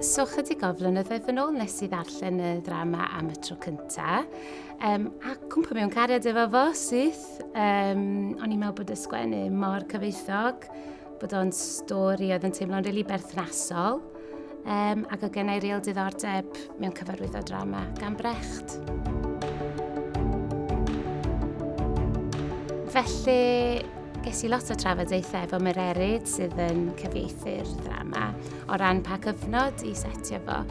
So chydig o flynyddoedd yn ôl nes i ddarllen y ddrama am y tro cynta. Um, a cwmpa mewn cariad efo fo, syth. Um, o'n i'n meddwl bod y sgwennu mor cyfoethog, bod o'n stori oedd yn teimlo'n rili really berthnasol. Um, ac oedd gennau real diddordeb mewn cyfarwyddo drama gan Brecht. Felly, ges i lot o trafodaethau efo Mererid sydd yn cyfieithu'r ddrama o ran pa cyfnod i setio fo.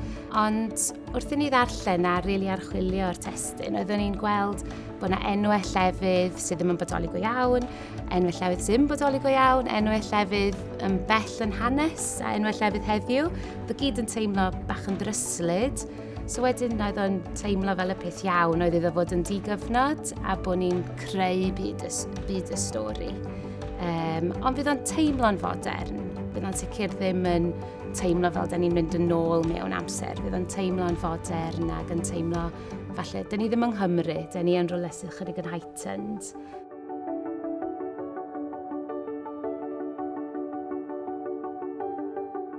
Ond wrth i ni ddarllen a rili really archwilio'r testun, oeddwn ni'n gweld bod yna enwau llefydd sydd ddim yn bodoli go iawn, enwau llefydd sydd yn bodoli go iawn, enwau llefydd yn bell yn hanes a enwau llefydd heddiw. Oedd gyd yn teimlo bach yn dryslyd. So wedyn oedd o'n teimlo fel y peth iawn oedd iddo fod yn digyfnod a bod ni'n creu byd y, byd y stori. Um, ond fydd o'n teimlo'n fodern. Fydd o'n sicr ddim yn teimlo fel da ni'n mynd yn ôl mewn amser. Fydd o'n teimlo'n fodern ac yn teimlo falle, da ni ddim yng Nghymru, da ni yn rhywle sydd chydig yn heightened.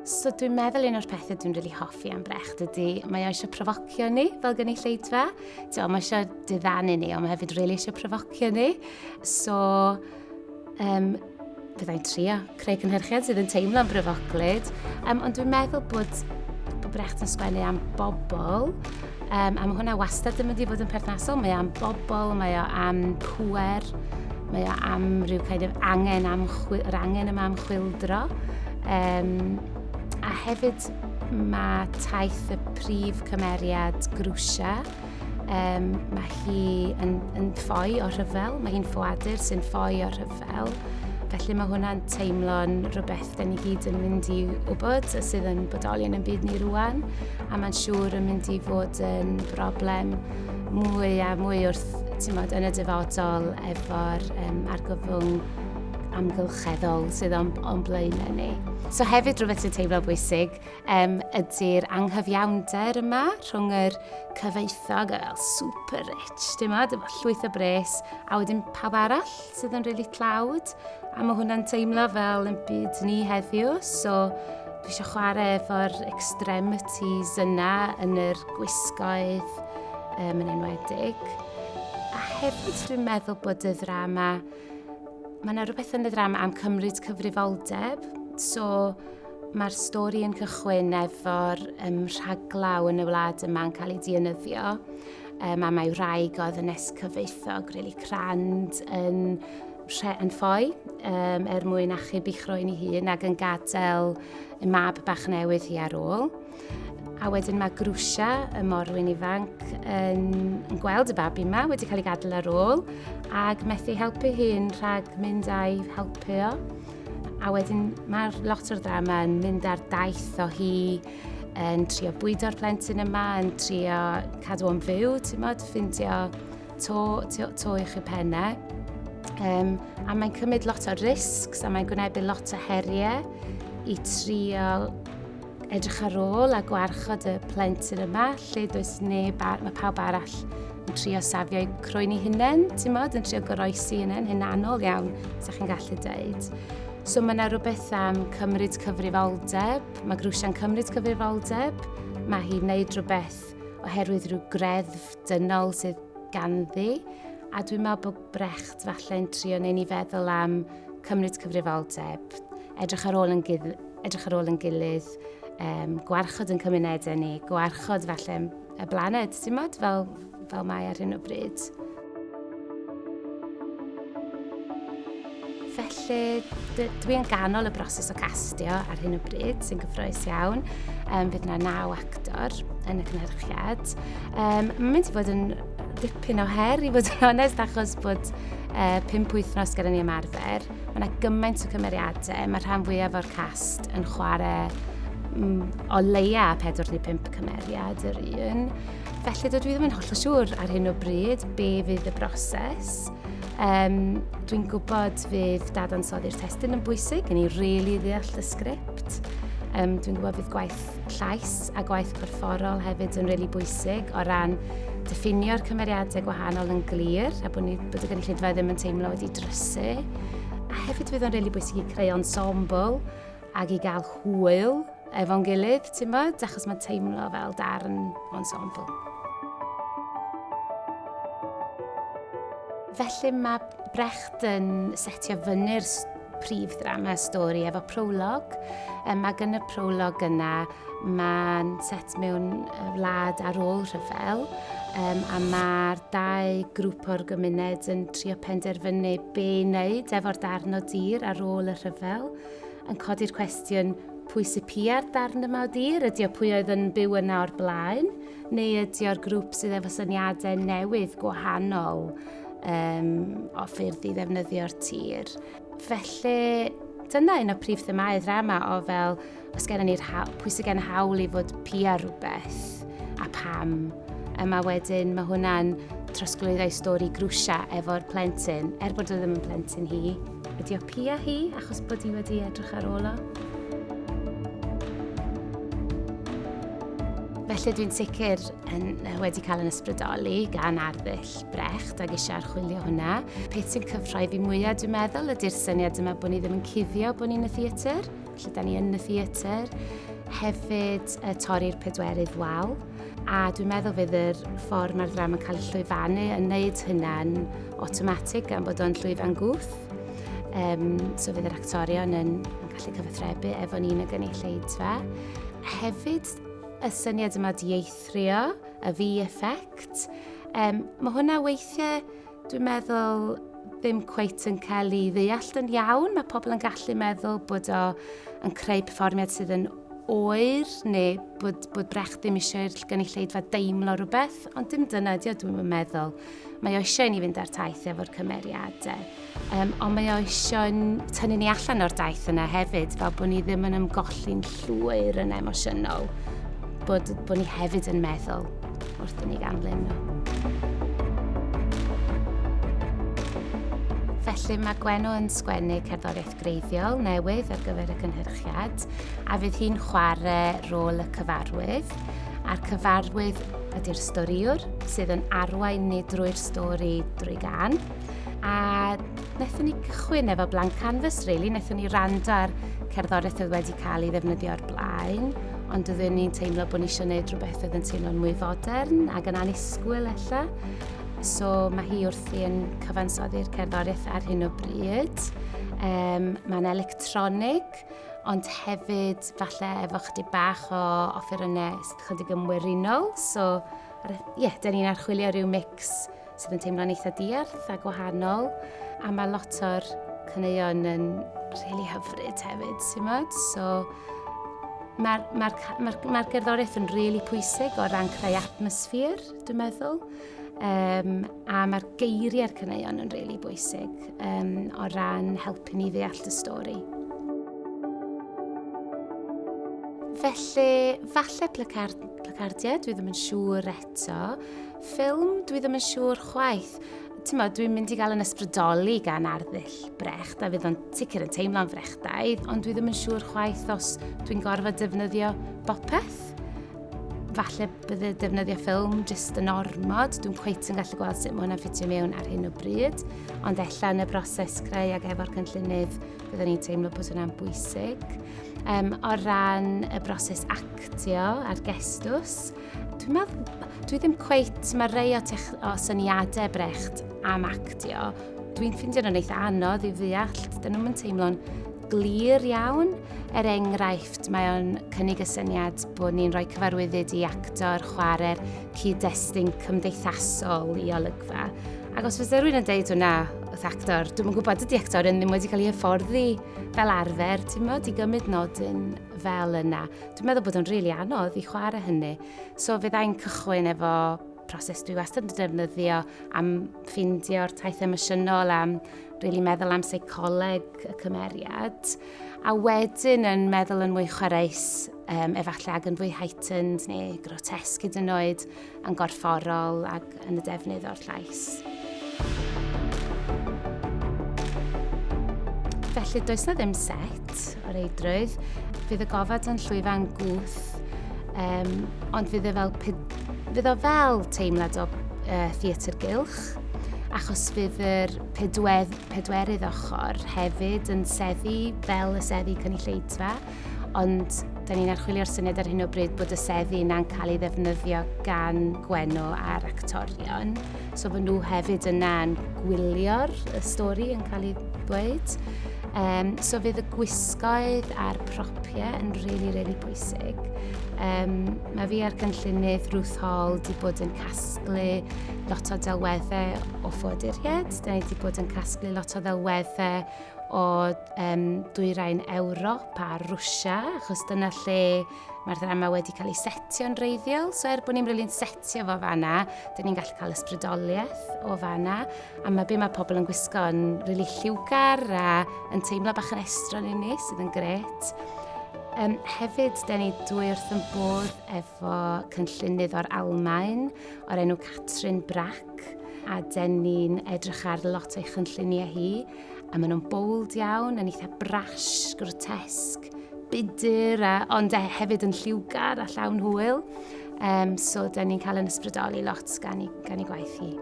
So dwi'n meddwl un o'r pethau dwi'n really hoffi am Brecht ydy mae o eisiau profocio ni fel gynulleidfa. Ti'n mae eisiau diddanu ni, ond mae hefyd really eisiau profocio ni. So, um, byddai'n trio creu cynhyrchiad sydd yn teimlo'n bryfoclyd. Um, ond dwi'n meddwl bod, bod Brecht yn sgwennu am bobl, um, a mae hwnna wastad yn mynd i fod yn perthnasol. Mae o am bobl, mae o am pŵer, mae o am rhyw kind of angen am chwi, yr angen yma am chwildro. Um, a hefyd mae taith y prif cymeriad Grwsia, Um, mae hi yn, yn ffoi o rhyfel, mae hi'n ffoadur sy'n ffoi o rhyfel. Felly mae hwnna'n teimlo'n rhywbeth da ni gyd yn mynd i wybod sydd yn bodoli yn y byd ni rwan a mae'n siŵr yn mynd i fod yn broblem mwy a mwy wrth ti'n yn y dyfodol efo'r um, argyfwng amgylcheddol sydd o'n, on blaenau ni. So hefyd rhywbeth sy'n teimlo bwysig um, ydy'r anghyfiawnder yma rhwng yr cyfoethog a fel super rich, dim od, efo llwyth o bres, a wedyn pawb arall sydd yn really tlawd, a mae hwnna'n teimlo fel yn byd ni heddiw, so dwi eisiau chwarae efo'r extremities yna yn yr gwisgoedd um, yn enwedig. A hefyd dwi'n meddwl bod y ddrama, mae yna rhywbeth yn y ddrama am cymryd cyfrifoldeb, so Mae'r stori yn cychwyn efo'r um, rhaglaw yn y wlad yma'n cael ei dienyddio. Um, a mae wraig oedd yn escyfaethog, really crand, yn, yn ffoi um, er mwyn achub ei chroen ei hun ac yn gadael y mab bach newydd hi ar ôl. A wedyn mae Grwsia, y morwyn ifanc, yn, yn gweld y babi yma wedi cael ei gadael ar ôl ac methu helpu hun rhag mynd a'i helpu o. A wedyn mae'r lot o'r ddrama yn mynd ar daith o hi yn trio bwydo'r plentyn yma, yn trio cadw o'n fyw, ti'n modd, ffindio to, to, to i'ch pennau. Um, a mae'n cymryd lot o risks a mae'n gwynebu lot o heriau i trio edrych ar ôl a gwarchod y plentyn yma, lle does neb, ar, mae pawb arall yn trio safio eu croen eu hunain, ti'n modd, yn trio goroesi hunain, hunanol iawn, sa chi'n gallu dweud. So mae yna rhywbeth am cymryd cyfrifoldeb, mae Grwsia'n cymryd cyfrifoldeb, mae hi'n wneud rhywbeth oherwydd rhyw greddf dynol sydd ganddi, a dwi'n meddwl bod Brecht falle'n trio neu ni feddwl am cymryd cyfrifoldeb, edrych ar ôl yn, edrych ar ôl yn gilydd, um, gwarchod yn cymunedau ni, gwarchod falle y blaned, ti'n modd, fel, fel mae ar hyn o bryd. Felly, dwi yn ganol y broses o castio ar hyn o bryd, sy'n gyffroes iawn. Um, fydd yna naw actor yn y cynhyrchiad. Um, mae'n mynd i fod yn dipyn o her, i fod yn onest, achos bod uh, pump wythnos gyda ni ymarfer. Mae yna gymaint o cymeriadau, mae rhan fwyaf o'r cast yn chwarae mm, o leia 4 neu 5 cymeriad yr un. Felly dydw i ddim yn hollol siŵr ar hyn o bryd be fydd y broses. Um, dwi'n gwybod fydd dadansoddi'r testun yn bwysig, yn i rili really ddeall y sgript. Um, dwi'n gwybod fydd gwaith llais a gwaith corfforol hefyd yn rili really bwysig o ran diffinio'r cymeriadau gwahanol yn glir a bod, ni, bod y gynulleidfa ddim yn teimlo wedi drysu. A hefyd fydd o'n rili really bwysig i creu ensemble ac i gael hwyl. efo'n gilydd, ti'n bod, achos mae'n teimlo fel darn ensemble. Felly mae Brecht yn setio fyny'r prif ddrama stori efo prolog. Mae gan y prolog yna, mae'n set mewn wlad ar ôl rhyfel, a mae'r dau grŵp o'r gymuned yn trio penderfynu be i wneud efo'r darn o dir ar ôl y rhyfel, yn codi'r cwestiwn pwy sy'n pia'r darn yma o dir, ydy o pwy oedd yn byw yna o'r blaen, neu ydy o'r grŵp sydd efo syniadau newydd gwahanol um, o ffyrdd i ddefnyddio'r tir. Felly, dyna un o prif themâu ddrama o fel, os gen ni'r pwy sydd gen hawl i fod pia rhywbeth a pam. Yma wedyn, mae hwnna'n trosglwyddo ei stori Grwsia efo'r plentyn, er bod o ddim yn plentyn hi. Ydy o pia hi, achos bod hi wedi edrych ar ôl o? Felly dwi'n sicr yn, wedi cael yn ysbrydoli gan arddull Brecht ac eisiau archwilio hwnna. Peth sy'n cyffroi fi mwyaf, dwi'n meddwl, ydy'r syniad yma bod ni ddim yn cuddio bod ni'n y theatr, lle da ni yn y theatr. Hefyd, torri'r pedwerydd wal. A dwi'n meddwl fydd yr ffordd mae'r ddrama yn cael ei llwyfannu yn neud hynna'n automatic gan bod o'n llwyfan gwth. Um, so fydd yr actorion yn, yn gallu cyfathrebu efo ni'n y gynulleidfa. Hefyd, y syniad yma dieithrio, y V-effect. Um, mae hwnna weithiau, dwi'n meddwl, ddim cweit yn cael ei ddeall yn iawn. Mae pobl yn gallu meddwl bod o yn creu perfformiad sydd yn oer neu bod, bod Brecht ddim eisiau i'r gynulleidfa deimlo rhywbeth, ond dim dyna ydi o, dwi'n meddwl. Mae o eisiau i ni fynd ar taith efo'r cymeriadau, um, ond mae o eisiau tynnu ni allan o'r daith yna hefyd, fel bod ni ddim yn ymgolli'n llwyr yn emosiynol, bod, bod ni hefyd yn meddwl wrth i ni ganlyn nhw. Felly mae Gwenno yn sgwennu cerddoriaeth greiddiol newydd ar gyfer y cynhyrchiad a fydd hi'n chwarae rôl y cyfarwydd. A'r cyfarwydd ydy'r storïwr sydd yn arwain ni drwy'r stori drwy gan. A wnaethon ni gychwyn efo blank canvas, really. Wnaethon ni rando ar cerddoriaeth oedd wedi cael ei ddefnyddio o'r blaen, ond oeddwn ni'n teimlo bod ni eisiau gwneud rhywbeth oedd yn teimlo'n mwy fodern ac yn annisgwyl ella. So mae hi wrthi yn cyfansoddi'r cerddoriaeth ar hyn o bryd. Um, mae'n electronig, ond hefyd falle efo chydig bach o offerynnau sydd chydig yn werinol. So, ie, yeah, da ni'n archwilio rhyw mix sydd yn teimlo'n eitha diarth a gwahanol. A mae lot o'r caneuon yn really hyfryd hefyd, ti'n modd? So, mae'r ma ma ma gerddoriaeth yn really pwysig o ran creu atmosffer, dwi'n meddwl. Um, a mae'r geiriau'r caneuon yn really bwysig um, o ran helpu ni ddeall y stori. Felly, falle placard, placardiau, dwi ddim yn siŵr eto. Ffilm, dwi ddim yn siŵr chwaith. Ti'n dwi'n mynd i gael yn ysbrydoli gan arddull Brecht, a fydd o'n sicr yn teimlo'n frechtaidd, ond dwi ddim yn siŵr chwaith os dwi'n gorfod defnyddio bopeth. Falle bydde defnyddio ffilm jyst yn ormod. Dwi'n cweit yn gallu gweld sut mae hwnna'n ffitio mewn ar hyn o bryd, ond ella yn y broses creu ac efo'r cynllunydd byddwn ni'n teimlo bod hwnna'n bwysig. Um, o ran y broses actio a'r gestws, Dwi'n meddwl, dwi ddim cweit, mae rei o, tech, o syniadau Brecht am actio, dwi'n ffindio nhw'n eitha anodd i ddeall, dyn nhw'n teimlo'n glir iawn. Er enghraifft, mae o'n cynnig y syniad bod ni'n rhoi cyfarwyddyd i actor chwarae'r cyd-destun cymdeithasol i olygfa. Ac os fysa rhywun yn deud hwnna wrth actor, dwi'n yn gwybod ydy actor yn ddim wedi cael ei hyfforddi fel arfer, ti'n modd, i gymryd nodyn fel yna. Dwi'n meddwl bod o'n rili really anodd i chwarae hynny. So fyddai'n cychwyn efo proses dwi wastad yn defnyddio am ffeindio'r taith emosiynol, am really meddwl am seicoleg y cymeriad, a wedyn yn meddwl yn mwy chwareus, um, efallai ac yn fwy heightened neu grotesque hyd yn oed, yn gorfforol ac yn y defnydd o'r llais. Felly does na ddim set o reidrwydd. Fydd y gofod yn llwyfan gwth, um, ond fydd e fel, fydd o fel teimlad o uh, theatr gylch, achos fydd yr pedwedd, pedwerydd ochr hefyd yn seddi fel y seddi cynulleidfa, ond Da ni'n archwilio'r syniad ar hyn o bryd bod y seddi yna'n cael ei ddefnyddio gan Gwenno a'r actorion. So bod nhw hefyd yna'n gwylio'r y stori yn cael ei ddweud. Um, so fydd y gwisgoedd a'r propiau yn really, really bwysig. Um, mae fi a'r cynllunydd Ruth Hall wedi bod yn casglu lot o delweddau o ffoaduriaid. Da ni wedi bod yn casglu lot o ddelweddau o um, dwyrain Ewrop a Rwsia, achos dyna lle mae'r ddrama wedi cael ei setio'n reiddiol. So er bod ni'n rili'n setio fo fanna, dyn ni'n gallu cael ysbrydoliaeth o fanna. A mae be mae pobl yn gwisgo yn rili lliwgar a yn teimlo bach yn estron i ni, sydd yn gret. Um, hefyd, dyn ni dwy wrth yn bodd efo cynllunydd o'r Almaen o'r enw Catrin Brack, a dyn ni'n edrych ar lot o'i chynlluniau hi. A maen nhw'n bold iawn, yn eitha brash, grotesg, budur, a, ond e hefyd yn lliwgar a llawn hwyl. Um, so, da ni'n cael yn ysbrydoli lot gan i, gan i gwaith hi.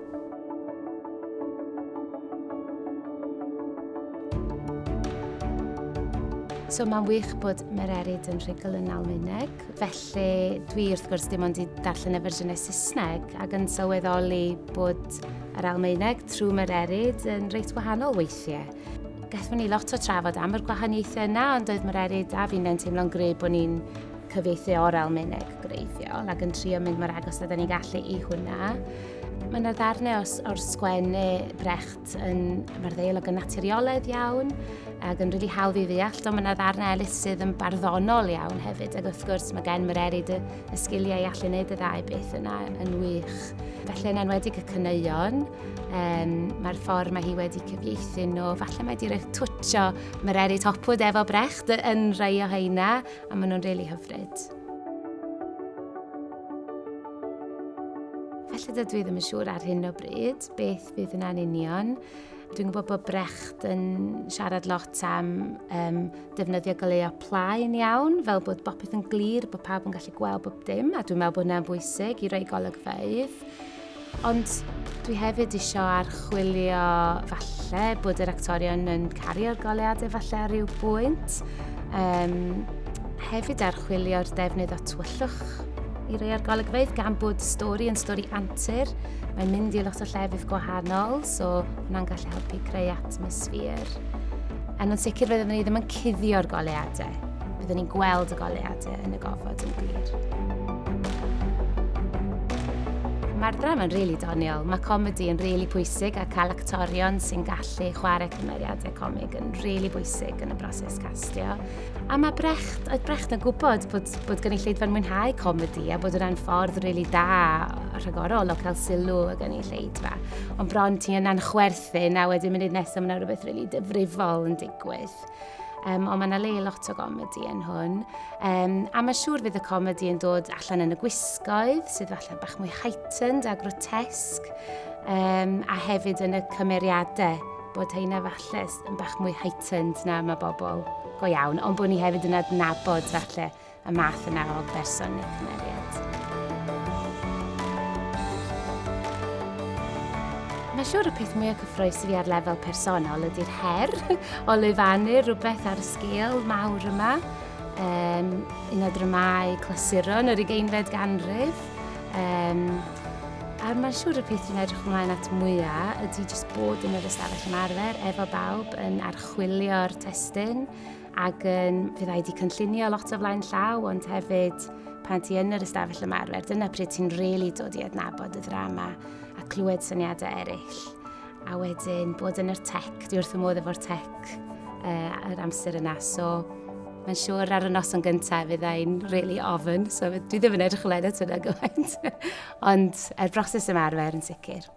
So mae'n wych bod Mererid yn rhugl yn Almaeneg, felly dwi wrth gwrs dim ond i darllen y fersiynau Saesneg ac yn sylweddoli bod yr Almaeneg trwy Mererid yn reit wahanol weithiau. Gaethon ni lot o trafod am yr gwahaniaethau yna, ond oedd Mererid a fi'n teimlo'n gryf bod ni'n cyfieithu o'r Almaeneg gwreiddiol ac yn trio mynd mor agos â da ni'n gallu i hwnna. Mae yna ddarnau o'r sgwennu Brecht yn, mae'r ddeialog yn naturioledd iawn ac yn rili hawdd i ddeall, ond mae yna ddarnau eraill sydd yn barddonol iawn hefyd ac wrth gwrs mae gen Mererid y, y sgiliau i allu wneud y ddau beth yna yn wych. Felly yn enwedig y caneuon, um, mae'r ffordd mae hi wedi cyfieithu nhw, falle mae wedi rhoi twtio Mererid Hopwood efo Brecht yn rhai o heina, a maen nhw'n rili hyfryd. Felly dydw i ddim yn siŵr ar hyn o bryd beth fydd yna'n union. Dwi'n gwybod bod Brecht yn siarad lot am um, defnyddio goleuo plaen iawn, fel bod bopeth yn glir, bod pawb yn gallu gweld bob dim, a dwi'n meddwl bod hwnna'n bwysig i roi golygfeydd. Ond dwi hefyd eisiau archwilio falle bod yr actorion yn cario'r goleadau falle ar ryw bwynt. Um, hefyd archwilio'r defnydd o tywyllwch i rei o'r golygfeydd, gan bod stori yn stori antur. Mae'n mynd i lot o llefydd gwahanol, so hwnna'n gallu helpu creu atmosffer. A yn sicr fyddwn ni ddim yn cuddio'r goleadau. Byddwn ni'n gweld y goleadau yn y gofod yn glir. Mae'r drama'n rili really doniol. Mae comedi yn rili really pwysig a cael actorion sy'n gallu chwarae cymeriadau comig yn rili really bwysig yn y broses castio. A mae Brecht, oedd Brecht yn gwybod bod, bod gynulleidfa'n mwynhau comedi a bod yna'n ffordd rili really da a rhagorol o cael sylw y gynulleidfa. Ond bron ti yna'n chwerthin a wedyn munud nesaf mae yna rhywbeth rili really difrifol yn digwydd. Um, ond mae yna le lot o gomedi yn hwn. Um, a mae'n siŵr fydd y comedi yn dod allan yn y gwisgoedd, sydd falle bach mwy heightened a grotesg, um, a hefyd yn y cymeriadau, bod heina falle yn bach mwy heightened na mae bobl go iawn, ond bod ni hefyd yn adnabod falle y math yna o berson neu cymeriad. Mae'n siŵr y peth mwyaf cyffroes i fi ar lefel personol ydy'r her o lwyfannu rhywbeth ar y sgêl mawr yma. Um, un o dramâu clasuron yr ugeinfed ganrif. Um, a mae'n siŵr y peth dwi'n edrych ymlaen at mwyaf ydy jyst bod yn yr ystafell ymarfer efo bawb yn archwilio'r testun Ac yn, fyddai wedi cynllunio lot o flaen llaw, ond hefyd pan ti yn yr ystafell ymarfer, dyna pryd ti'n rili really dod i adnabod y ddrama a clywed syniadau eraill. A wedyn bod yn yr tech, dwi wrth y modd efo'r tech uh, yr amser yna, so mae'n siŵr ar y noson gyntaf fyddai'n really ofyn, so dwi ddim yn edrych ymlaen at hwnna gymaint. Ond er broses ymarfer yn sicr.